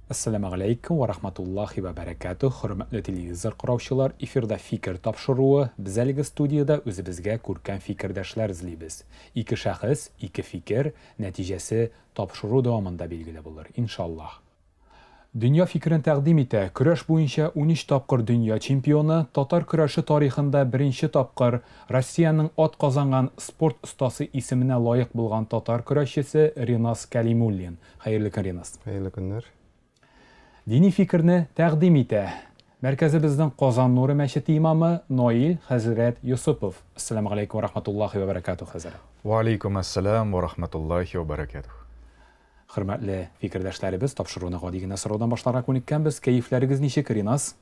Әссәламегаләйкүм вә рахматуллахи вә бәрәкәтүһ, хөрмәтле телевизор караучылар, эфирда Фикер тапшыруы. Без әлеге студиядә үзебезгә күркәм фикердәшләр эзлибез. Ике шәхес, ике фикер, нәтиҗәсе тапшыру дәвамында билгеле булыр, иншаллаһ. Дөнья фикерен тәкъдим итә, көрәш буенча 13 тапкыр дөнья чемпионы, татар көрәше тарихында беренче тапкыр Россиянең атказанган спорт остасы исеменә лаек булган татар көрәшчесе Ринас Кәлимуллин. Хәерле көн, Ринас. Хәерле көннәр. Дини фикерне тәкъдим итә Мәркәзебезнең Казан нуры мәчете имамы Наил хәзрәт Йосыпов. Әссәламү галәйкүм вә рахматуллахи вә бәрәкәтүһ, хәзрәт. Вә алейкум әссәлам вә рахматуллахи вә бәрәкәтүһ. Хөрмәтле фикердәшләребез, тапшыруны гади генә сораудан башларга күнеккәнбез. Кәефләрегез ничек, Ринас?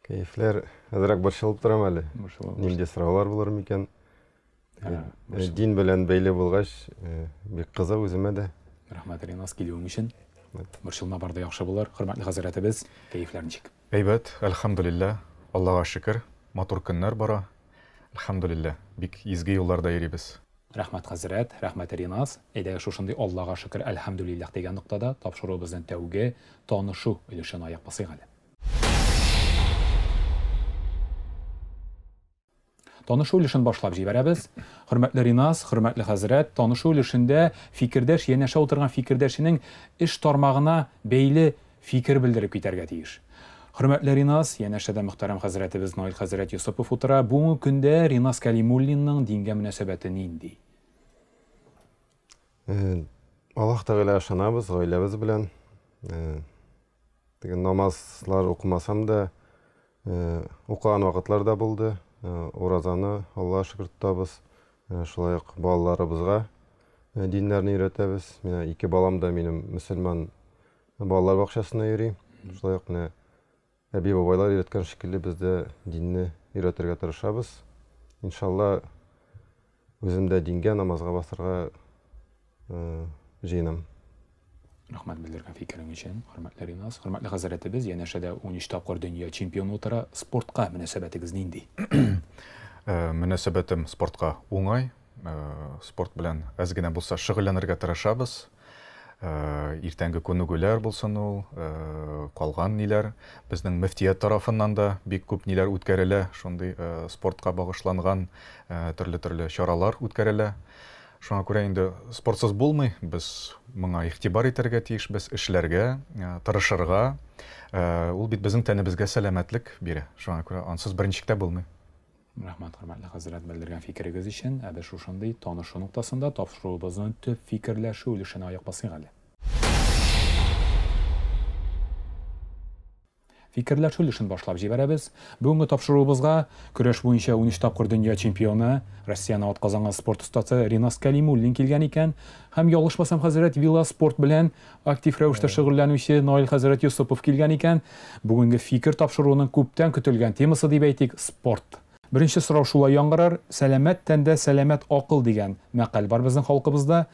Кәефләр әзрәк борчылып торам әле. Нинди сораулар булыр микән? Дин белән бәйле булгач, бик кызык үземә дә. Рәхмәт, Ринас, килүең өчен. Борчылма, бар да яхшы булыр. Хөрмәтле хәзрәтебез, кәефләр ничек? Әйбәт, әлхәмдүлилләһ, Аллага шөкер, матур көннәр бара. Әлхәмдүлилләһ, бик изге юлларда йөрибез. Рәхмәт, хәзрәт, рәхмәт, Ринас. Әйдәгез, шушындый Аллага шөкер, әлхәмдүлилләһ дигән ноктада тапшыруыбызның тәүге танышу өлешен аяк басыйк әле. Танышу өлешен башлап җибәрәбез. Хөрмәтле Ринас, хөрмәтле хәзрәт, танышу өлешендә фикердәш янәшә утырган фикердәшенең эш тармагына бәйле фикер белдереп китәргә тиеш. Хөрмәтле Ринас, янәшәдә мөхтәрәм хәзрәтебез Наил хәзрәт Йосыпов утыра. Бүгенге көндә Ринас Кәлимуллинның дингә мөнәсәбәте нинди? Аллаһ Тәгаләгә ышанабыз, гаиләбез белән. Теге намазлар укымасам да, укыган вакытлар да булды. Уразаны Аллаһ шөкер тотабыз. Шулай ук балаларыбызга диннәрне өйрәтәбез. Менә ике балам да минем мөселман балалар бакчасына йөри. Шулай ук менә әби-бабайлар өйрәткән шикелле без дә динне өйрәтергә тырышабыз. Иншалла, үзем дә дингә, намазга басырга җыенам. Рәхмәт белдергән фикерең өчен, хөрмәтле Ринас. Хөрмәтле хәзрәтебез, янәшәдә 13 тапкыр дөнья чемпионы утыра. Спортка мөнәсәбәтегез нинди? Мөнәсәбәтем спортка уңай. Спорт белән әз генә булса шөгыльләнергә тырышабыз. Иртәнге күнегүләр булсын ул, калган ниләр. Безнең мөфтият тарафыннан да бик күп ниләр үткәрелә, шундый спортка багышланган төрле-төрле чаралар үткәрелә. Шуңа күрә инде спортсыз булмый, без моңа игътибар итәргә тиешбез, эшләргә, тырышырга. Ул бит безнең тәнебезгә сәламәтлек бирә. Шуңа күрә ансыз берничек тә булмый. Рәхмәт, хөрмәтле хәзрәт, белдергән фикерегез өчен. Ә без шушындый танышу ноктасында тапшыруыбызның төп фикерләшү өлешенә аяк басыйк әле. Фикерләшү өлешен башлап җибәрәбез. Бүгенге тапшыруыбызга көрәш буенча 13 тапкыр дөнья чемпионы, Россиянең атказанган спорт остасы Ринас Кәлимуллин килгән икән. Һәм ялгышмасам, хәзрәт, велоспорт белән актив рәвештә шөгыльләнүче Наил хәзрәт Йосыпов килгән икән. Бүгенге фикер тапшыруының күптән көтелгән темасы дип әйтик, спорт. Беренче сорау шулай яңгырар, сәламәт тәндә сәламәт акыл дигән мәкаль бар безнең халкыбызда.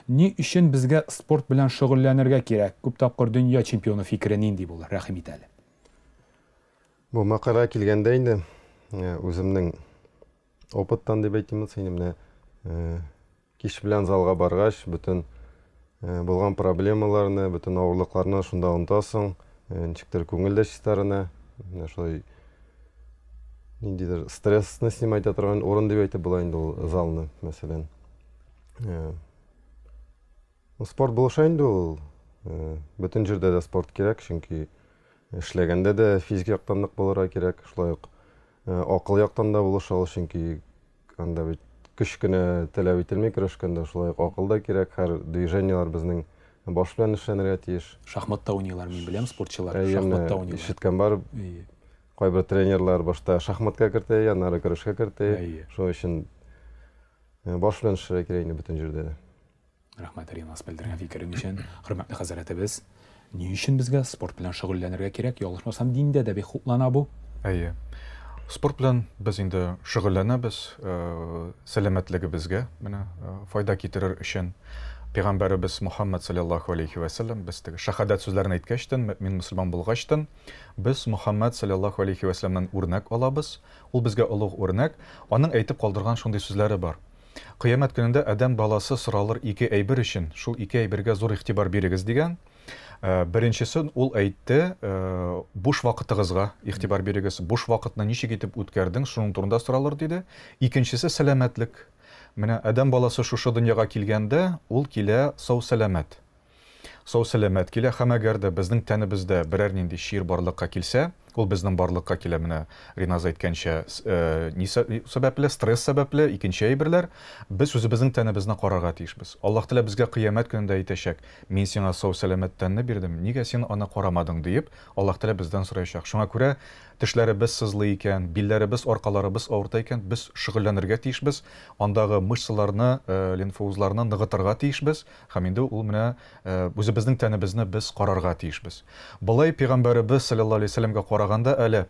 Ни өчен безгә спорт белән шөгыльләнергә кирәк? Күп тапкыр дөнья чемпионы фикере нинди булыр? Рәхим ит әле. Бу мәкаләгә килгәндә инде, үземнең опыттан дип әйтим, инде менә кич белән залга баргач, бөтен булган проблемаларны, бөтен авырлыкларны шунда онытасың, ничектер күңел дә чистарына, менә шулай ниндидер стрессны снимать итә торган урын дип әйтеп була инде ул залны, мәсәлән. Спорт булыша инде ул. Бөтен җирдә дә спорт кирәк, чөнки эшләгәндә дә физик яктан нык булырга кирәк, шулай ук акыл яктан да булыша ул, чөнки анда бит көч кенә таләп ителми көрәшкәндә, шулай ук акыл да кирәк, һәр движениелар безнең баш белән эшләнергә тиеш. Шахмат та уйныйлар, мин беләм, спортчылар шахмат та уйныйлар. Ишеткән бар. Кайбер тренерлар башта шахматка кертә, аннары көрәшкә кертә. Шуның өчен баш белән эшләргә кирәк инде бөтен җирдә дә. Рәхмәт, Ринас, белдергән фикерең өчен. Хөрмәтле хәзрәтебез, ни өчен безгә спорт белән шөгыльләнергә кирәк? Ялгышмасам, диндә дә бик хуплана бу. Әйе. Спорт белән без инде шөгыльләнәбез, сәламәтлегебезгә менә файда китерер өчен. Пәйгамбәребез Мухаммад саллаллаху алейхи ва саллям без теге шәһадәт сүзләрен әйткәчтен, мөэмин мөселман булгачтын, без Мухаммад саллаллаху алейхи ва саллямнан үрнәк алабыз. Ул безгә олуг үрнәк. Аның әйтеп калдырган шундый сүзләре бар. Кыямәт көнендә адәм баласы соралыр ике әйбер өчен, шул ике әйбергә зур игътибар бирегез дигән. Беренчесен ул әйтте, буш вакытыгызга игътибар бирегез, буш вакытны ничек итеп үткәрдең, шуның турында соралыр, диде. Икенчесе сәламәтлек. Менә адәм баласы шушы дөньяга килгәндә, ул килә сау-сәламәт. Сау-сәламәт килә һәм әгәр дә безнең тәнебездә берәр нинди чир барлыкка килсә, ул безнең барлыкка килә менә Риназ әйткәнчә, ни сәбәпле, стресс сәбәпле, икенче әйберләр, без үзебезнең тәнебезне карарга тиешбез. Аллаһ Тәгалә безгә кыямәт көнендә әйтәчәк, мин сиңа сау-сәламәт тәнне бирдем, нигә син аны карамадың, диеп, Аллаһ Тәгалә бездән сораячак. Шуңа күрә тешләребез сызлый икән, билләребез, аркаларыбыз авырта икән, без шөгыльләнергә тиешбез, андагы мышцаларны, лимфоузларны ныгытырга тиешбез. Һәм инде ул менә үзебезнең тәнебезне без карарга тиешбез. Болай пәйгамбәребез салләллаһу алейһи вәсәлләмгә караганда әле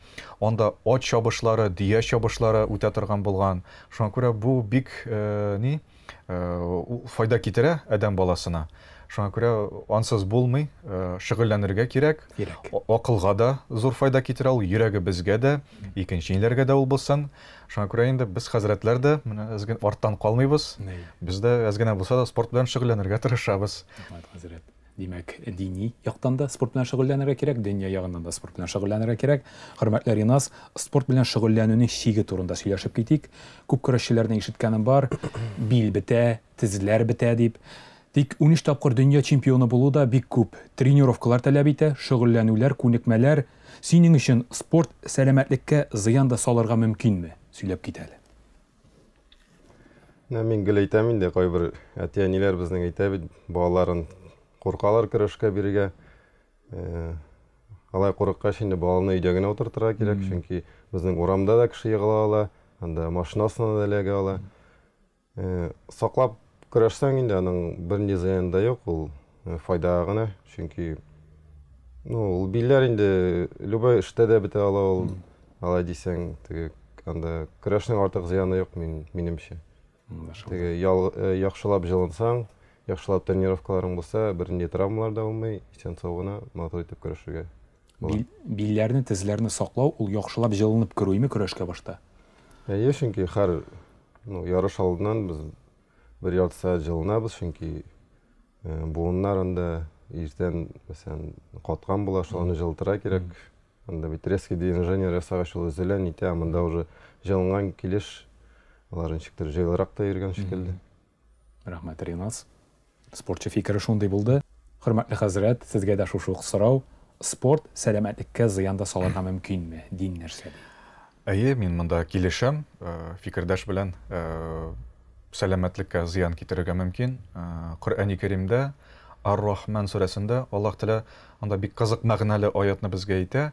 анда ат чабышлары, дөя чабышлары үтә торган булган. Шуңа күрә бу бик ни файда китерә адәм баласына. Шуңа күрә ансыз булмый, шөгыльләнергә кирәк. Кирәк. Акылга да зур файда китерә ул, йөрәгебезгә дә, икенче ниләргә дә ул булсын. Шуңа күрә инде без хәзрәтләр дә менә әз генә арттан калмыйбыз. Без дә әз генә булса да спорт белән шөгыльләнергә тырышабыз. Рәхмәт, хәзрәт. Димәк, дини яктан да спорт белән шөгыльләнергә кирәк, дөнья ягыннан да спорт белән шөгыльләнергә кирәк. Хөрмәтле Риназ, спорт белән шөгыльләнүнең чиге турында сөйләшеп китик. Күп көрәшчеләрдән ишеткәнем бар, бил бетә, тезләр бетә дип. Тик 13 тапкыр дөнья чемпионы булу да бик күп тренировкалар таләп итә, шөгыльләнүләр, күнекмәләр. Синең өчен спорт сәламәтлеккә зыян да салырга мөмкинме? Сөйләп кит әле. Менә мин гел әйтәм инде, кайбер әти-әниләр безнең әйтә бит, балаларын куркалар көрәшкә бирергә. Алай курыккач инде баланы өйдә генә утыртырга кирәк, чөнки безнең урамда да кеше егыла ала, анда машинасына да эләгә ала. Саклап көрәшсәң инде аның бернинди зыяны да юк, ул файдага гына, чөнки ну, ул билләр инде любой эштә дә бетә ала ул, алай дисәң, теге анда көрәшнең артык зыяны юк мин, минемчә. Теге ял, яхшылап җылынсаң, яхшылап тренировкаларың булса, бернинди травмалар да булмый, исән-сау гына матур итеп көрәшергә була. Билләрне, тезләрне саклау ул яхшылап җылынып керүме көрәшкә башта? Әйе, чөнки һәр ну, ярыш алдыннан без бер ярты сәгать җылынабыз, чөнки буыннар анда иртән, мәсәлән, каткан була, шуларны җылытырга кирәк. Анда бит резкий движение ясагач ул өзелә, нитә, ә монда уже җылынган килеш алар ничектер җайлырак та йөргән шикелле. Рәхмәт, Риназ. Спортчы фикере шундый булды. Хөрмәтле хәзрәт, сезгә дә шушы ук сорау. Спорт сәламәтлеккә зыян да салырга мөмкинме? Дин нәрсә ди? Әйе, мин монда килешәм, фикердәш белән. Сәламәтлеккә зыян китерергә мөмкин. Коръәни Кәримдә Ар-Рахман сүрәсендә Аллаһ Тәгалә анда бик кызык мәгънәле аятны безгә әйтә.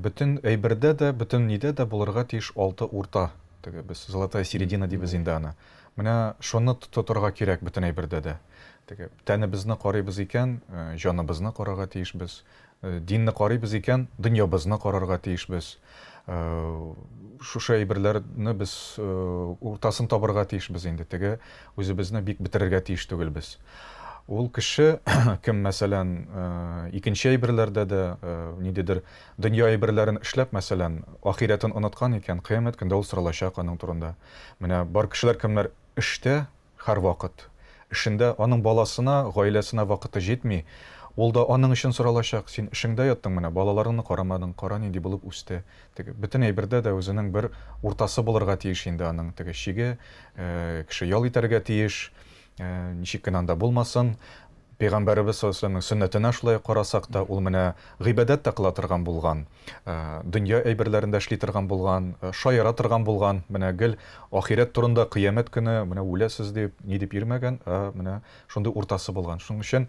Бөтен әйбердә дә, бөтен нидә дә булырга тиеш алты урта. Теге без золотая середина дибез инде аны. Менә шуны тотырга кирәк бөтен әйбердә дә. Теге тәнебезне карыйбыз икән, җаныбызны карарга тиешбез. Динне карыйбыз икән, дөньябызны карарга тиешбез. Шушы әйберләрне без уртасын табырга тиешбез инде. Теге үзебезне бик бетерергә тиеш түгелбез. Ул кеше, кем, мәсәлән, икенче әйберләрдә дә ниндидер дөнья әйберләрен эшләп, мәсәлән, ахирәтен оныткан икән, кыямәт көндә ул соралачак аның турында. Менә бар кешеләр кемнәр эштә һәрвакыт. Эшендә аның баласына, гаиләсенә вакыты җитми. Ул да аның өчен соралачак. Син эшеңдә яттың менә, балаларыңны карамадың, кара нинди булып үсте. Теге бөтен әйбердә дә үзенең бер уртасы булырга тиеш инде аның. Теге чиге, кеше ял итәргә тиеш, ничек кенә анда булмасын. Пәйгамбәребез саллаллаһу алейһи вәсәлләмнең сөннәтенә шулай карасак та, ул менә гыйбадәт тә кыла торган булган, дөнья әйберләрен дә эшли торган булган, шаяра торган булган, менә гел ахирәт турында, кыямәт көне, менә үләсез дип, ни дип йөрмәгән, ә менә шундый уртасы булган. Шуның өчен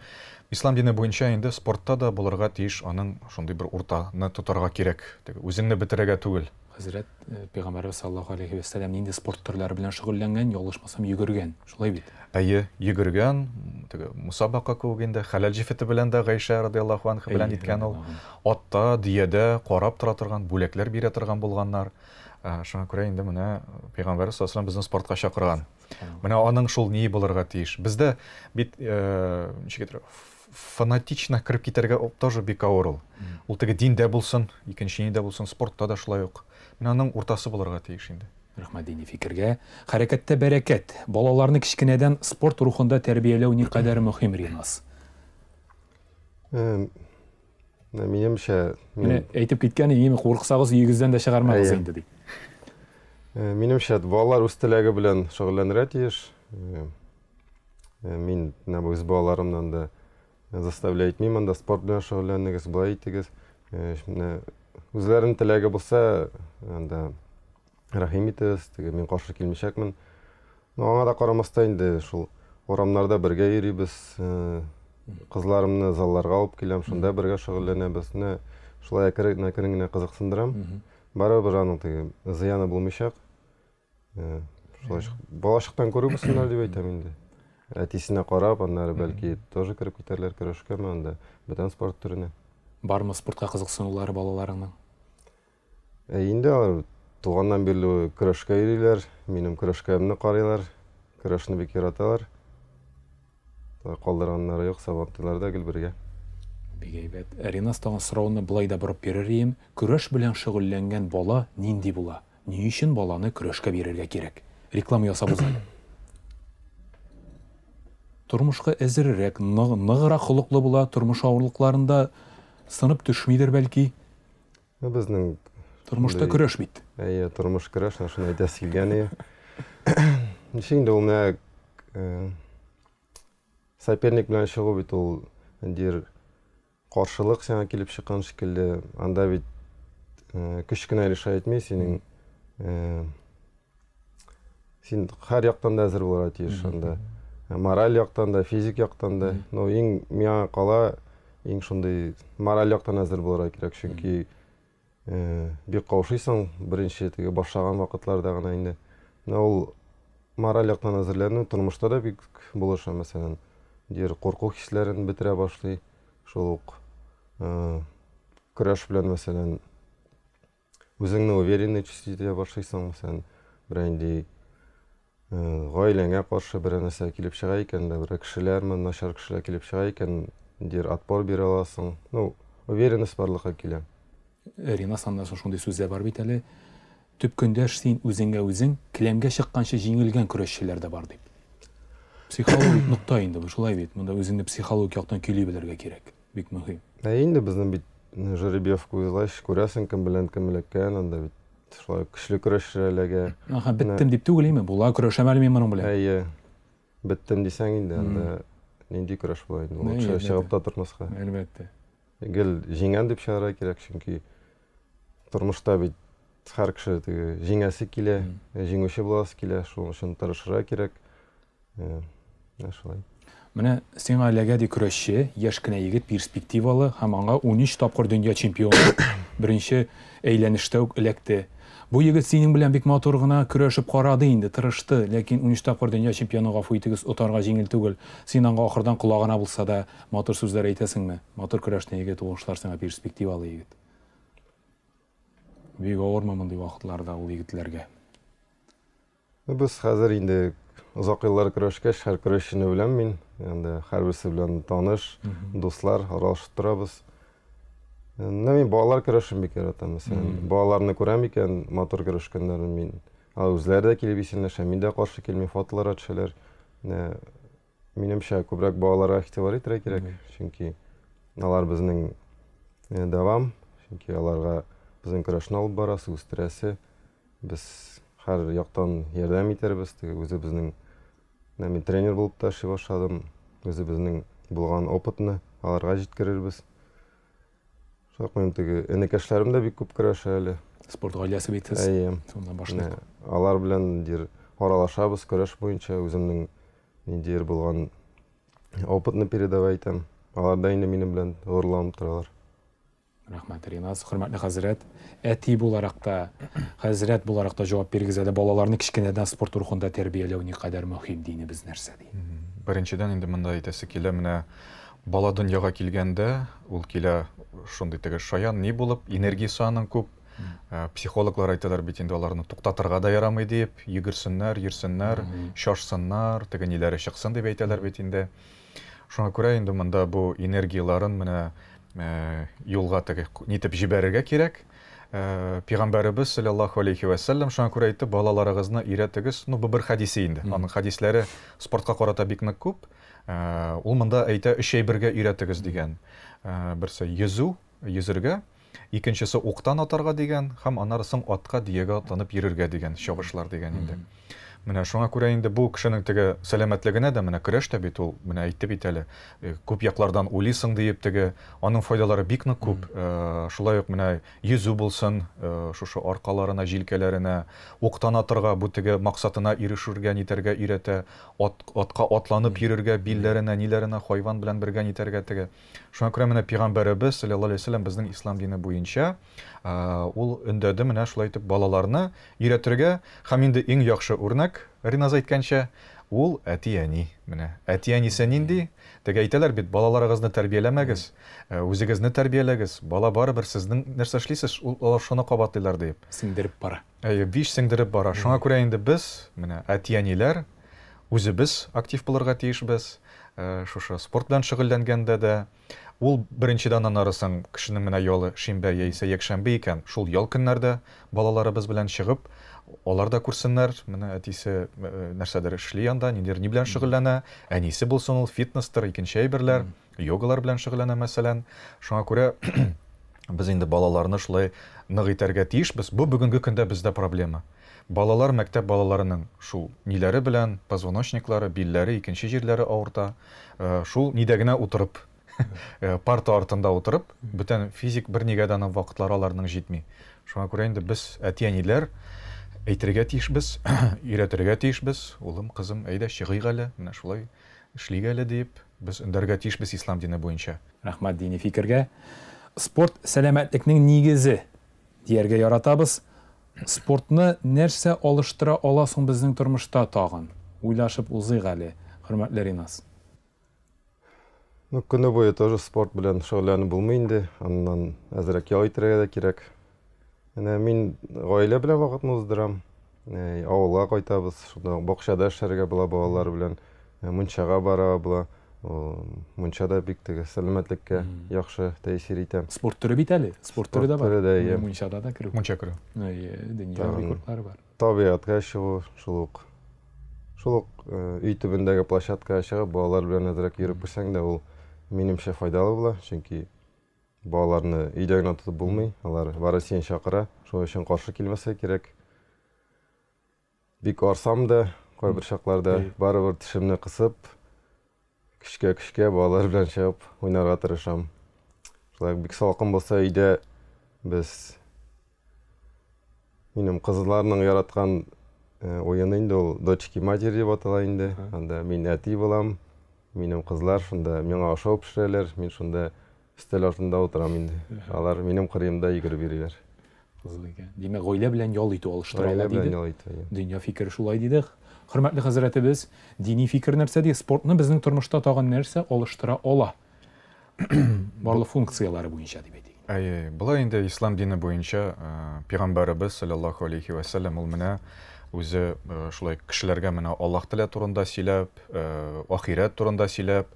ислам дине буенча инде спортта да булырга тиеш аның шундый бер уртаны тотарга кирәк. Теге үзеңне бетерергә түгел. Хәзрәт, Пәйгамбәребез саллаллаһу алейһи вә сәлләм нинди спорт төрләре белән шөгыльләнгән, ялгышмасам, йөгергән, шулай бит? Әйе, йөгергән, теге мусабака кебек инде, хәләл җефете белән дә Гайшә радыяллаһу анха белән иткән ул. Атта, дөядә карап тора торган, бүләкләр бирә торган булганнар. Шуңа күрә инде менә Пәйгамбәребез саллаллаһу алейһи вә сәлләм безне спортка чакырган. Менә аның шул ние булырга тиеш. Бездә бит, ничек әйтергә, фанатично кереп китәргә тоже бик авыр ул. Ул теге диндә булсын, икенче нидә булсын, спортта да шулай ук. Менә аның уртасы булырга тиеш инде. Рәхмәт дини фикергә. Хәрәкәттә бәрәкәт. Балаларны кечкенәдән спорт рухында тәрбияләү никадәр мөһим, Риназ? Минемчә, Менә әйтеп киткән идем, курыксагыз өегездән дә чыгармагыз инде дип. Минемчә, балалар үз теләге белән шөгыльләнергә тиеш. Мин менә үз балаларымнан да заставлять итмим, анда спорт белән шөгыльләнегез, болай итегез. Менә үзләренең теләге булса, анда рәхим итегез, теге мин каршы килмичәкмен. Но аңа да карамастан инде шул урамнарда бергә йөрибез, кызларымны залларга алып киләм, шунда бергә шөгыльләнәбез. Менә шулай әкрен әкрен генә кызыксындырам. Барыбер аның теге зыяны булмыйчак. Шулай балачактан күреп үссеннәр дип әйтәм инде. Әтисенә карап, аннары бәлки тоже кереп китәрләр көрәшкәме анда, бүтән спорт төренә. Бармы спортка кызыксынулары балаларыңның? Инде алар туганнан бирле көрәшкә йөриләр, минем көрәшкәмне карыйлар, көрәшне бик яраталар. Калдырганнары юк, Сабантуйларда гел бергә. Бик әйбәт. Ринас, тагын сорауны былай да борып бирер идем. Көрәш белән шөгыльләнгән бала нинди була? Ни өчен баланы көрәшкә бирергә кирәк? Реклама ясап уз әле. Тормышка әзеррәк, ныграк холыклы була, тормыш авырлыкларында сынып төшмидер бәлки. Безнең тормышта көрәш бит. Әйе, тормыш көрәш, шуны әйтәсе килгән иде. Ничек инде ул менә соперник белән чыгу бит ул ниндидер каршылык сиңа килеп чыккан шикелле. Анда бит көч кенә решать итми, синең син һәр яктан да әзер булырга тиеш анда. Мораль яктан да, физик яктан да. Но иң миңа кала иң шундый мораль яктан әзер булырга кирәк, чөнки бик каушыйсың беренче теге башлаган вакытларда гына инде. Менә ул мораль яктан әзерләнү тормышта да бик булыша, мәсәлән, дир курку хисләрен бетерә башлый. Шул ук көрәш белән, мәсәлән, үзеңне уверенный чувствовать итә башлыйсың, мәсәлән, берәр нинди гаиләңә каршы берәр нәрсә килеп чыга икән дә, берәр кешеләрме, начар кешеләр килеп чыга икән, ниндидер отпор бирә аласың. Ну, уверенность барлыкка килә. Ринас, аннан соң шундый сүз дә бар бит әле. Төп көндәш син үзеңә үзең, келәмгә чыкканчы җиңелгән көрәшчеләр дә бар дип. Психологик нокта инде бу, шулай бит. Монда үзеңне психологик яктан көйли белергә кирәк. Бик мөһим. Ә инде безнең бит жеребьевка узгач, күрәсең кем белән кем эләккән, анда бит шулай көчле көрәшчеләр эләгә. Аха, беттем дип түгел име? Була көрәшәм әле мин моның белән. Әйе. Беттем дисәң инде, анда нинди көрәш була инде? Лучше чыгып та тормаска. Әлбәттә. Гел җиңәм дип чыгарга кирәк, чөнки тормышта бит һәр кеше теге җиңәсе килә, җиңүче буласы килә, шуның өчен тырышырга кирәк. Менә шулай. Менә сиңа эләгә ди көрәшче, яшь кенә егет, перспективалы һәм аңа 13 тапкыр дөнья чемпионы беренче әйләнештә үк эләкте. Бу егет синең белән бик матур гына көрәшеп карады инде, тырышты, ләкин 13 тапкыр дөнья чемпионы, гафу итегез, отарга җиңел түгел. Син аңа ахырдан колагына булса да матур сүзләр әйтәсеңме? Матур көрәшне егет, уңышлар сиңа, перспективалы егет. Бик авырмы мондый вакытларда ул егетләргә? Без хәзер инде озак еллар көрәшкәч, һәр көрәшчене беләм мин. Инде һәрберсе белән таныш, дуслар, аралашып торабыз. Менә мин балалар көрәшен бик яратам. Мәсәлән, балаларны күрәм икән, матур көрәшкәннәрен мин. Алар үзләре дә килеп исәнләшә, мин дә каршы килмим, фотоларга төшәләр. Менә минемчә, күбрәк балаларга игътибар итәргә кирәк, чөнки алар безнең дәвам, чөнки аларга безнең көрәшне алып барасы, үстерәсе. Без һәр яктан ярдәм итәрбез. Теге үзебезнең, менә мин тренер булып та эшли башладым, үзебезнең булган опытны аларга җиткерербез. Шулай ук минем теге энекәшләрем дә бик күп көрәшә әле. Спорт гаиләсе бит сез. Әйе. Шуннан башлыйк. Алар белән дир аралашабыз көрәш буенча, үземнең ниндидер булган опытны передавать итәм. Алар да инде минем белән горурланып торалар. Рәхмәт, Ринас. Хөрмәтле хәзрәт, әти буларак та, хәзрәт буларак та җавап бирегез әле, балаларны кечкенәдән спорт рухында тәрбияләү никадәр мөһим, динебез нәрсә ди? Беренчедән инде монда әйтәсе килә, менә бала дөньяга килгәндә, ул килә шундый теге шаян ни булып, энергиясе аның күп. Психологлар әйтәләр бит инде, аларны туктатырга да ярамый дип, йөгерсеннәр, йөрсеннәр, шашсыннар, теге ниләре чыксын дип әйтәләр бит инде. Шуңа күрә инде монда бу энергияларын менә юлга теге нитеп җибәрергә кирәк. Пәйгамбәребез саллаллаһу алейхи ва сәлләм шуңа күрә әйтте, балаларыгызны өйрәтегез. Ну, бу бер хадисе инде. Аның хадисләре спортка карата бик нык күп. Ул монда әйтә, өч әйбергә өйрәтегез дигән. Берсе йөзү, йөзергә, икенчесе уктан атарга дигән һәм аннары соң атка, дөягә атланып йөрергә дигән, чабышлар дигән инде. Менә шуңа күрә инде бу кешенең теге сәламәтлегенә дә, менә көрәш тә бит ул, менә әйтте бит әле, күп яклардан уйлыйсың диеп теге, аның файдалары бик нык күп. Шулай ук менә йөзү булсын, шушы аркаларына, җилкәләренә, уктан атырга, бу теге максатына ирешергә, нитәргә өйрәтә, ат, атка атланып йөрергә, билләренә, ниләренә, хайван белән бергә нитәргә теге. Шуңа күрә менә пәйгамбәребез, саллаллаһу алейһи ва сәлләм, безнең ислам дине буенча, ул өндәде менә шулай итеп балаларны өйрәтергә. Һәм инде иң яхшы үрнәк, Риназ әйткәнчә, ул әти-әни. Менә әти-әнисе нинди? Теге әйтәләр бит, балаларыгызны тәрбияләмәгез, үзегезне тәрбияләгез, бала барыбер сезнең нәрсә эшлисез, ул алар шуны кабатлыйлар диеп. Сеңдереп бара. Әйе, биш сеңдереп бара. Шуңа күрә инде без, менә әти-әниләр, үзебез актив булырга тиешбез. Шушы спорт белән шөгыльләнгәндә дә, Ул беренчедән аннары соң кешенең менә ялы шимбә яисә якшәмбе икән, шул ял көннәрдә балаларыбыз белән чыгып, алар да күрсеннәр, менә әтисе нәрсәдер эшли анда, ниндидер ни белән шөгыльләнә, әнисе булсын ул, фитнестыр, икенче әйберләр, йогалар белән шөгыльләнә, мәсәлән. Шуңа күрә без инде балаларны шулай нык итәргә тиешбез. Бу бүгенге көндә бездә проблема. Балалар, мәктәп балаларының шул ниләре белән, позвоночниклары, билләре, икенче җирләре авырта. Шул нидә генә утырып, парта артында утырып, бүтән физик бер нигә дә аның вакытлары аларның җитми. Шуңа күрә инде без, әти-әниләр, әйтергә тиешбез, өйрәтергә тиешбез, улым, кызым, әйдә, чыгыйк әле, менә шулай эшлик әле диеп, без өндәргә тиешбез ислам дине буенча. Рәхмәт дини фикергә. Спорт сәламәтлекнең нигезе дияргә яратабыз. Спортны нәрсә алыштыра ала соң безнең тормышта тагын? Уйлашып узыйк әле, хөрмәтле Ринас. Ну, көне буе тоже спорт белән шөгыльләнеп булмый инде. Аннан әзрәк ял итәргә дә кирәк. Менә мин гаилә белән вакытны уздырам. Авылга кайтабыз, шунда бакчада эшләргә була балалар белән, мунчага барырга була. Мунча да бик теге сәламәтлеккә яхшы тәэсир итә. Спорт төре бит әле. Спорт төре дә бар. Спорт төре дә, иә. Мунчада да керү. Мунча керү. Әйе, дөнья рекордлары бар. Табигатькә чыгу, шул ук. Шул ук өй төбендәге площадкага чыгып, балалар белән әзрәк йөреп керсәң дә, ул минемчә файдалы була, чөнки балаларны өйдә генә тотып булмый, алар бары сине чакыра, шуның өчен каршы килмәскә кирәк. Бик арсам да, кайбер чакларда барыбер тешемне кысып, көчкә-көчкә балалар белән чыгып уйнарга тырышам. Шулай бик салкын булса өйдә без минем кызларның яраткан уены инде ул дочки матери дип атала инде. Анда мин әти булам, минем кызлар шунда миңа ашау пешерәләр, мин шунда өстәл артында утырам инде. Алар минем кырыемда йөгереп йөриләр. Кызык икән. Димәк, гаилә белән ял итү алыштыра ала диде. Гаилә белән ял итү, әйе. Дөнья фикере шулай диде. Хөрмәтле хәзрәтебез, дини фикер нәрсә ди? Спортны безнең тормышта тагын нәрсә алыштыра ала? Барлык функцияләре буенча дип әйтик. Әйе, болай инде ислам дине буенча пәйгамбәребез саллаллаһу алейхи ва сәлләм ул менә үзе шулай кешеләргә менә Аллаһ Тәгалә турында сөйләп, ахирәт турында сөйләп,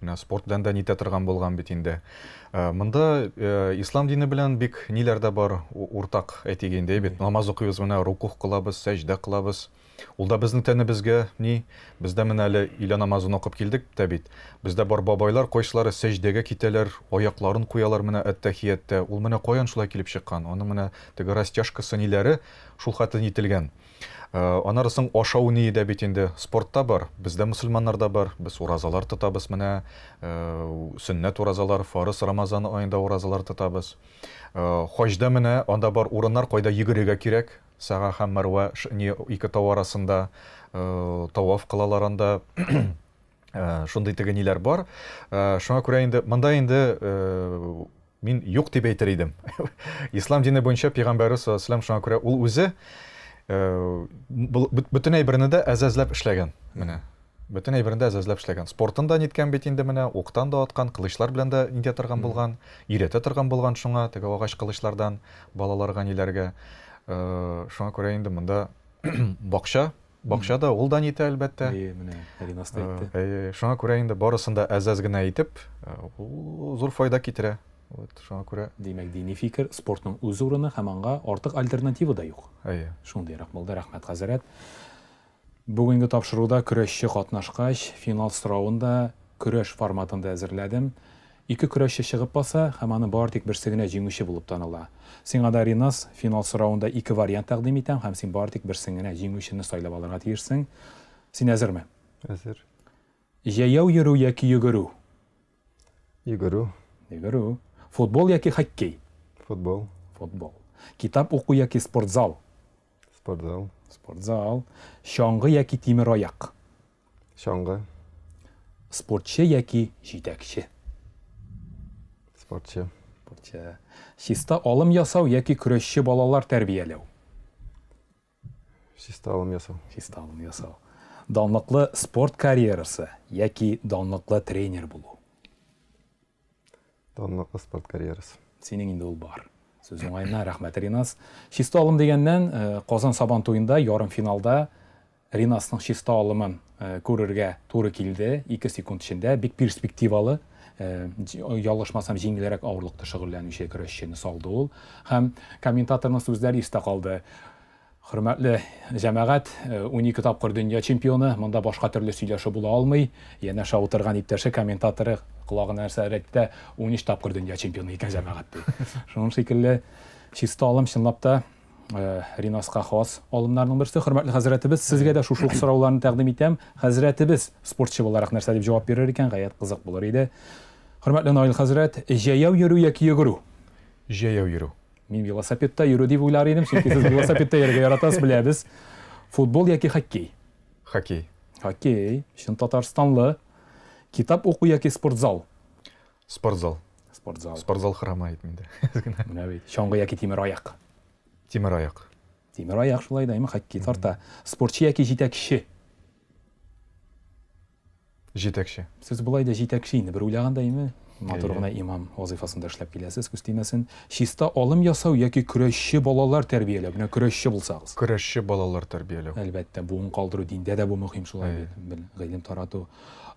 Менә спорт белән дә нитә торган булган бит инде. Монда ислам дине белән бик ниләр дә бар уртак, әйтик инде, бит намаз укыйбыз, менә рукух кылабыз, сәҗдә кылабыз. Ул да безнең тәнебезгә ни? Без дә менә әле өйлә намазын укып килдек тә бит. Бездә бар бабайлар, кайсылары сәҗдәгә китәләр, аякларын куялар менә әттәхияттә. Ул менә каян шулай килеп чыккан? Аның менә теге растяжкасы ниләре шул хәтле нителгән. Аннары соң ашау ние дә бит инде спортта бар, бездә мөселманнарда бар, без уразалар тотабыз менә, сөннәт уразалар, фарыз Рамазан аенда уразалар тотабыз. Хаҗда менә анда бар урыннар, кайда йөгерергә кирәк, Сага һәм Мәрвә ни ике тау арасында таваф кылалар анда. Шундый теге ниләр бар. Шуңа күрә инде монда инде мин юк дип әйтер идем. Ислам дине буенча пәйгамбәрбез саллаллаһу алейһи шуңа күрә ул үзе бөтен әйберне дә әзәзләп эшләгән. Менә бөтен әйберне дә әзәзләп эшләгән. Спортын да ниткән бит инде менә, уктан да аткан, кылычлар белән дә нитә торган булган, өйрәтә торган булган шуңа, теге агач кылычлардан балаларга ниләргә. Шуңа күрә инде монда бакча Бакча да, ул да нитә, әлбәттә. Әйе, менә Ринас та әйтте. Әйе, шуңа күрә инде барысын да әз-әз генә итеп, ул зур файда китерә. Вот, шуңа күрә. Димәк, дини фикер, спортның үз урыны һәм аңа артык альтернатива да юк. Әйе. Шундыйрак булды, рәхмәт, хәзрәт. Бүгенге тапшыруда көрәшче катнашкач, финал соравын да көрәш форматында әзерләдем. Ике көрәшче чыгып баса һәм аны бары тик берсе генә җиңүче булып таныла. Сиңа да, Ринас, финал соравында ике вариант тәкъдим итәм һәм син бары тик берсен генә җиңүчене сайлап алырга тиешсең. Син әзерме? Әзер. Җәяү йөрү яки йөгерү? Йөгерү. Йөгерү. Футбол яки хоккей? Футбол. Футбол. Китап уку яки спортзал? Спортзал. Спортзал. Чаңгы яки тимер аяк? Чаңгы. Спортчы яки җитәкче? Спортчы. Спортчы. Чиста алым ясау яки көрәшче балалар тәрбияләү? Чиста алым ясау. Чиста алым ясау. Данлыклы спорт карьерасы яки данлыклы тренер булу? Данлыклы спорт карьерасы. Синең инде ул бар. Сүз уңаена, рәхмәт, Ринас. Чиста алым дигәннән, э, Казан Сабан туенда ярымфиналда Ринасның чиста алымын э, күрергә туры килде. 2 секунд эчендә бик перспективалы, э, ялгышмасам, җиңелрәк авырлыкта шөгыльләнүче көрәшчене салды ул. Һәм комментаторның сүзләре истә калды. Хөрмәтле җәмәгать, 12 тапкыр дөнья чемпионы, монда башка төрле сөйләшү була алмый. Янәшә утырган иптәше комментаторы колагына нәрсәләр әйтте дә, 13 тапкыр дөнья чемпионы икән җәмәгать ди. Шуның шикелле чиста алым чынлап та Ринаска хас алымнарның берсе. Хөрмәтле хәзрәтебез, сезгә дә шушы ук сорауларны тәкъдим итәм. Хәзрәтебез спортчы буларак нәрсә дип җавап бирер икән, гаять кызык булыр иде. Хөрмәтле Наил хәзрәт, җәяү йөрү яки йөгерү? Җәяү йөрү. Мин велосипедта йөрү дип уйлар идем, чөнки сез велосипедта йөрергә яратасыз, беләбез. Футбол яки хоккей? Хоккей. Хоккей, чын татарстанлы. Китап уку яки спортзал? Спортзал. Спортзал. Спортзал хромает миндә. Менә бит. Чаңгы яки тимер аяк? Тимер аяк. Тимер аяк шулай да, хоккей тарта. Спортчы яки җитәкче? Җитәкче. Сез болай да җитәкче инде, бер уйлаганда име? Матур гына имам вазыйфасында эшләп киләсез, күз тимәсен. Чиста алым ясау яки көрәшче балалар тәрбияләү? Менә көрәшче булсагыз. Көрәшче балалар тәрбияләү. Әлбәттә, буын калдыру диндә дә бу мөһим шулай бит, гыйлем тарату.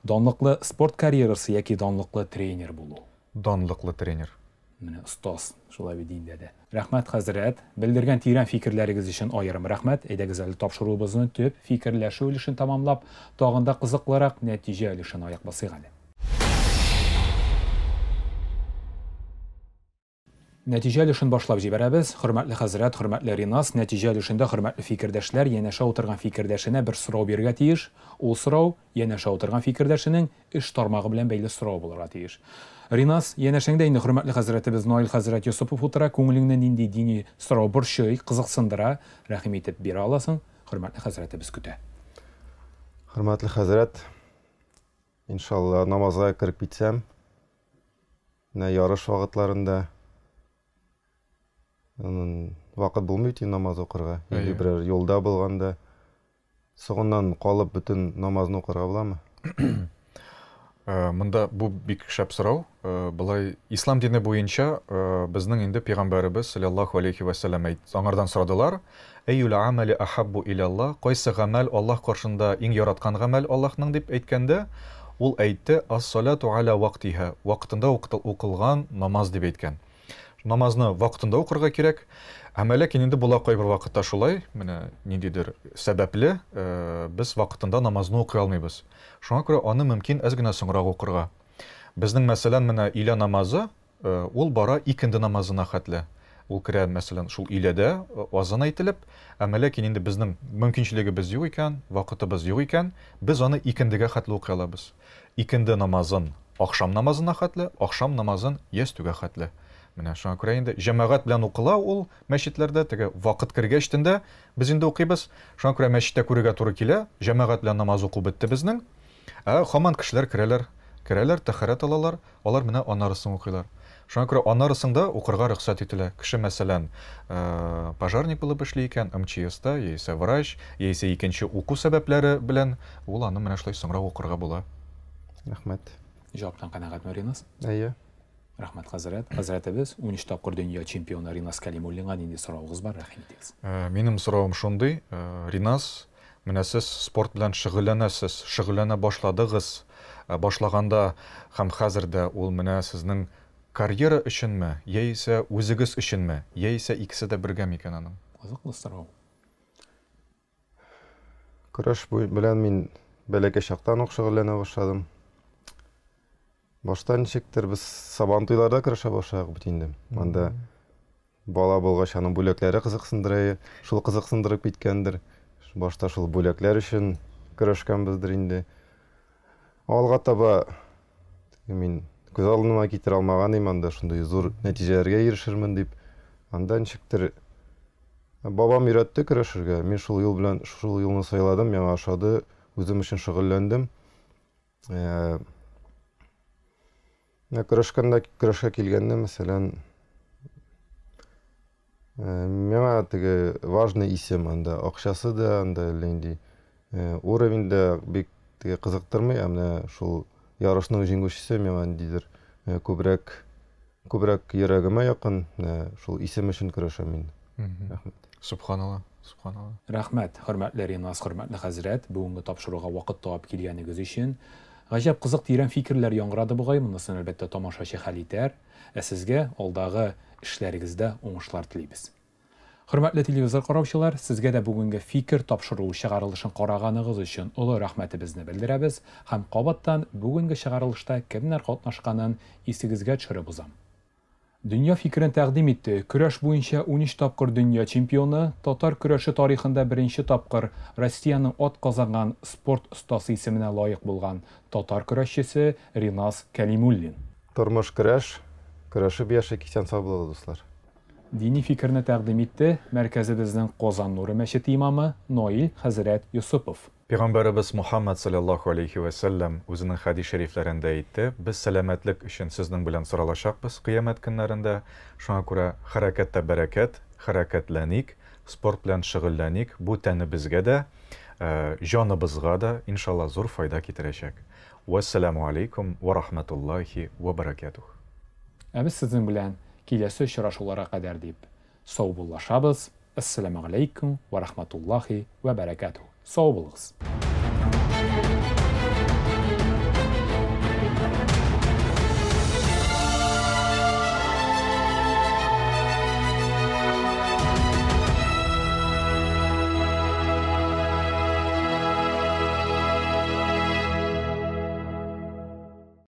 Данлыклы спорт карьерасы яки данлыклы тренер булу? Данлыклы тренер. Менә остаз, шулай бит диндә дә. Рәхмәт, хәзрәт, белдергән тирән фикерләрегез өчен аерым рәхмәт. Әйдәгез әле тапшыруыбызны төп фикерләшү өлешен тәмамлап, тагын да кызыклырак нәтиҗә өлешен аяк басыйк әле. Нәтиҗә өлешен башлап җибәрәбез. Хөрмәтле хәзрәт, хөрмәтле Ринас, нәтиҗә өлешендә хөрмәтле фикердәшләр янәшә утырган фикердәшенә бер сорау бирергә тиеш. Ул сорау янәшә утырган фикердәшенең эш тармагы белән бәйле сорау булырга тиеш. Ринас, янәшәңдә инде хөрмәтле хәзрәтебез Наил хәзрәт Йосыпов утыра. Күңелеңне нинди дини сорау борчый, кызыксындыра, рәхим итеп бирә аласың. Хөрмәтле хәзрәтебез көтә. Хөрмәтле хәзрәт, иншалла, намазга кереп китсәм, менә ярыш вакытларында вакыт булмый бит намаз укырга. Или берәр юлда булганда, соңыннан калып бөтен намазны укырга буламы? Монда бу бик шәп сорау. Былай ислам дине буенча безнең инде пәйгамбәребез саллаллаху алейхи ва саллям әйт, аңардан сорадылар: "Әйюл амали ахаббу илаллах?" Кайсы гамәл Аллаһ каршында иң яраткан гамәл Аллаһның дип әйткәндә, ул әйтте: "Ас-салату аля вактиха." Вакытында укылган намаз дип әйткән. Намазны вакытында укырга кирәк. Әмма ләкин инде була кайбер вакытта шулай, менә ниндидер сәбәпле без вакытында намазны укый алмыйбыз. Шуңа күрә аны мөмкин әз генә соңрак укырга. Безнең, мәсәлән, менә өйлә намазы, ул бара икенде намазына хәтле. Ул керә, мәсәлән, шул өйләдә азан әйтелеп, әмма ләкин инде безнең мөмкинчелегебез юк икән, вакытыбыз юк икән, без аны икендегә хәтле укый алабыз. Икенде намазын ахшам намазына хәтле, ахшам намазын ястүгә хәтле. Менә шуңа күрә инде җәмәгать белән укыла ул мәчетләрдә, теге вакыт кергәч тендә без инде укыйбыз. Шуңа күрә мәчеттә күрергә туры килә, җәмәгать белән намаз уку бетте безнең. Ә һаман кешеләр керәләр, керәләр, тәһарәт алалар, алар менә анарысын укыйлар. Шуңа күрә анарысын да укырга рөхсәт ителә. Кеше, мәсәлән, пожарник булып эшли икән, МЧСта, яисә врач, яисә икенче уку сәбәпләре белән, ул аны менә шулай соңрак укырга була. Рәхмәт. Җаваптан канәгатьме, Ринас? Әйе. Рәхмәт, хәзрәт. Хәзрәтебез, 13 тапкыр дөнья чемпионы Ринас Кәлимуллинга нинди соравыгыз бар, рәхим итегез. Минем соравым шундый, Ринас, менә сез спорт белән шөгыльләнәсез, шөгыльләнә башладыгыз. Башлаганда һәм хәзер дә ул менә сезнең Карьера өченме, яисә үзегез өченме, яисә икесе дә бергә микән аның? Кызыклы сорау. Көрәш белән мин бәләкәй чактан ук шөгыльләнә башладым. Башта ничектер без Сабантуйларда көрәшә башладык бит инде. Анда бала булгач, аның бүләкләре кызыксындыра, шул кызыксындырып киткәндер. Башта шул бүләкләр өчен көрәшкәнбездер инде. Алга таба мин күз алдыма китерә алмаган идем анда шундый зур нәтиҗәләргә ирешермен дип. Анда ничектер бабам өйрәтте көрәшергә. Мин шул юл белән шул юлны сайладым, миңа ошады, үзем өчен шөгыльләндем. Э, Көрәшкәндә, көрәшкә килгәндә, мәсәлән, миңа теге важный исем анда акчасы да, анда әллә нинди уровень дә бик теге кызыктырмый, ә менә шул ярышның җиңүчесе миңа ниндидер күбрәк күбрәк йөрәгемә якын, шул исем өчен көрәшәм мин. Рәхмәт. Субханалла, субханалла. Рәхмәт, хөрмәтле Ринас, хөрмәтле хәзрәт, бүгенге тапшыруга вакыт табып килгәнегез өчен. Гаҗәп кызык тирән фикерләр яңгырады бугай, монысын әлбәттә тамашачы хәл итәр. Ә сезгә алдагы эшләрегездә уңышлар телибез. Хөрмәтле телевизор караучылар, сезгә дә бүгенге фикер тапшыруы чыгарылышын караганыгыз өчен олы рәхмәтебезне белдерәбез һәм кабаттан бүгенге чыгарылышта кемнәр катнашканын исегезгә төшереп узам. Дөнья фикерен тәкъдим итте. Көрәш буенча 13 тапкыр дөнья чемпионы, татар көрәше тарихында беренче тапкыр Россиянең ат казанган спорт остасы исеменә лаек булган татар көрәшчесе Ринас Кәлимуллин. Тормыш көрәш, көрәшеп яшик, исән сау булыгыз, дуслар. Дини фикерне тәкъдим итте мәркәзебезнең Казан нуры мәчете имамы Наил хәзрәт Йосыпов. Пәйгамбәребез Мухаммад салләллаһу алейһи вә сәлләм үзенең хәдис шәрифләрендә әйтте, Без сәламәтлек өчен сезнең белән соралачакбыз кыямәт көннәрендә, шуңа күрә хәрәкәттә бәрәкәт, хәрәкәтләник, спорт белән шөгыльләник, бу тәнебезгә дә, җаныбызга да, иншалла, зур файда китерәчәк. Вәссәламү алейкум вә рахмәтуллаһи вә бәрәкәтүһ. Ә без сезнең белән киләсе очрашуларга кадәр дип саубуллашабыз. Әссәламүгаләйкүм вә рахматуллаһи вә бәрәкәтүһ. Сау булыгыз.